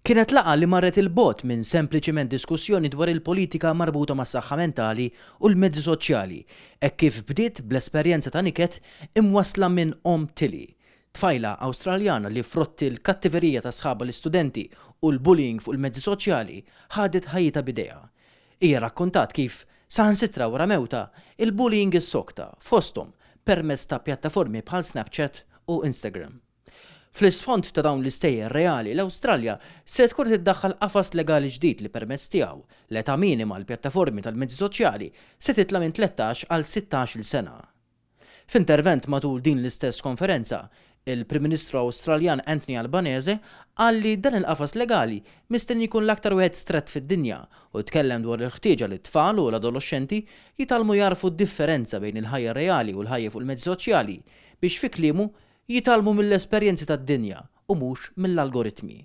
Kienet laqgħa li marret 'il bogħod minn sempliċiment diskussjoni dwar il-politika marbuta mas-saħħa mentali u l-mezzi soċjali, hekk kif bdiet bl-esperjenza ta' niket imwassla minn omm Tilly, tfajla Awstraljana li frott il-kattiverija ta' sħabha l-istudenti u l-bullying fuq il-mezzi soċjali ħadet ħajjitha b'idejha. Hija rrakkontat kif, saħansitra wara mewtha, il-bullying issokta, fosthom permezz ta' pjattaformi bħal Snapchat u Instagram. Fl-isfond ta' dawn l-istejjer reali, l-Awstralja se tkun qed iddaħħal qafas legali ġdid li permezz tiegħu, l-età minima għall-pjattaformi tal-mezzi soċjali se titla' minn 13 għal 16-il sena. F'intervent matul din l-istess konferenza, il-Prim Ministru Awstraljan Anthony Albanese qal li dan il-qafas legali mistenni jkun l-aktar wieħed strett fid-dinja u tkellem dwar il-ħtieġa li t-tfal u l-adoloxxenti jitgħallmu jagħrfu d-differenza bejn il-ħajja reali u l-ħajja fuq il-mezzi soċjali biex fi kliemu jitgħallmu mill-esperjenzi tad-dinja u mhux mill-algoritmi.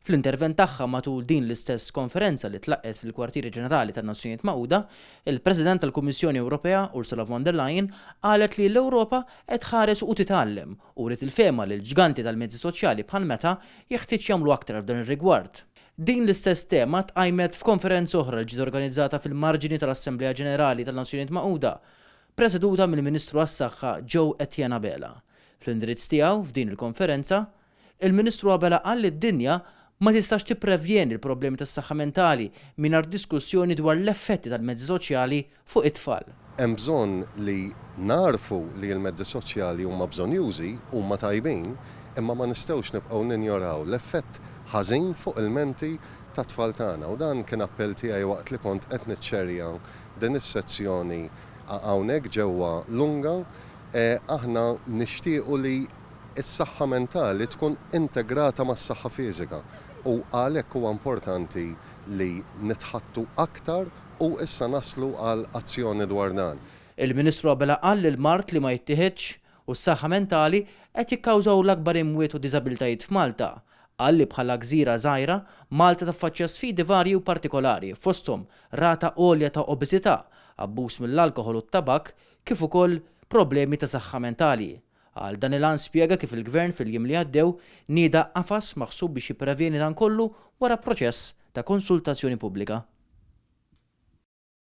Fl-intervent tagħha matul din l-istess konferenza li tlaqqgħet fil-Kwartieri Ġenerali tan-Nazzjonijiet Magħquda, il-President tal-Kummissjoni Ewropea, Ursula von der Leyen, qalet li l-Ewropa qed tħares u titgħallem u wriet il-fehma li l-ġganti tal-mezzi soċjali bħal Meta jeħtieġ jagħmlu aktar f'dan ir-rigward. Din l-istess tema tqajmet f'konferenza oħra li ġiet organizzata fil-marġini tal-Assemblea Ġenerali tan-Nazzjonijiet Magħquda, preseduta mill-Ministru għas-Saħħa Joe Etienne Abela. Fl-indirizz tiegħu f'din il-konferenza, il-Ministru Abela qal li d-dinja ma tistax tipprevjeni l-problemi tas-saħħa mentali mingħajr diskussjoni dwar l-effetti tal-mezzi soċjali fuq it-tfal. Hemm bżonn li nagħrfu li l-mezzi soċjali huma bżonnjużi, huma tajbin, imma ma nistgħux nibqgħu ninjoraw l-effett ħażin fuq il-menti tat-tfal tagħna. U dan kien appell tiegħi waqt li kont qed niċċerja din is-sezzjoni hawnhekk ġewwa Lunga. Aħna nixtiequ li s-saħħa mentali tkun integrata mas-saħħa fiżika u għalhekk huwa importanti li nitħaddtu aktar u issa naslu għal azzjoni dwar dan. Il-Ministru Abela qal li l-mard li ma jittiħidx u s-saħħa mentali qed jikkawżaw l-akbar imwiet u diżabilitajiet f'Malta. Qal li bħala gżira żgħira, Malta taffaċċja sfidi varji u partikolari, fosthom rata għolja ta' obeżità, abbuż mill-alkoħol u t-tabakk kif ukoll problemi ta' saħħa mentali. Għal dan il-għan spjega kif il-Gvern fil-jiem li għaddew nieda qafas maħsub biex jipprevjeni dan kollu wara proċess ta' konsultazzjoni pubblika.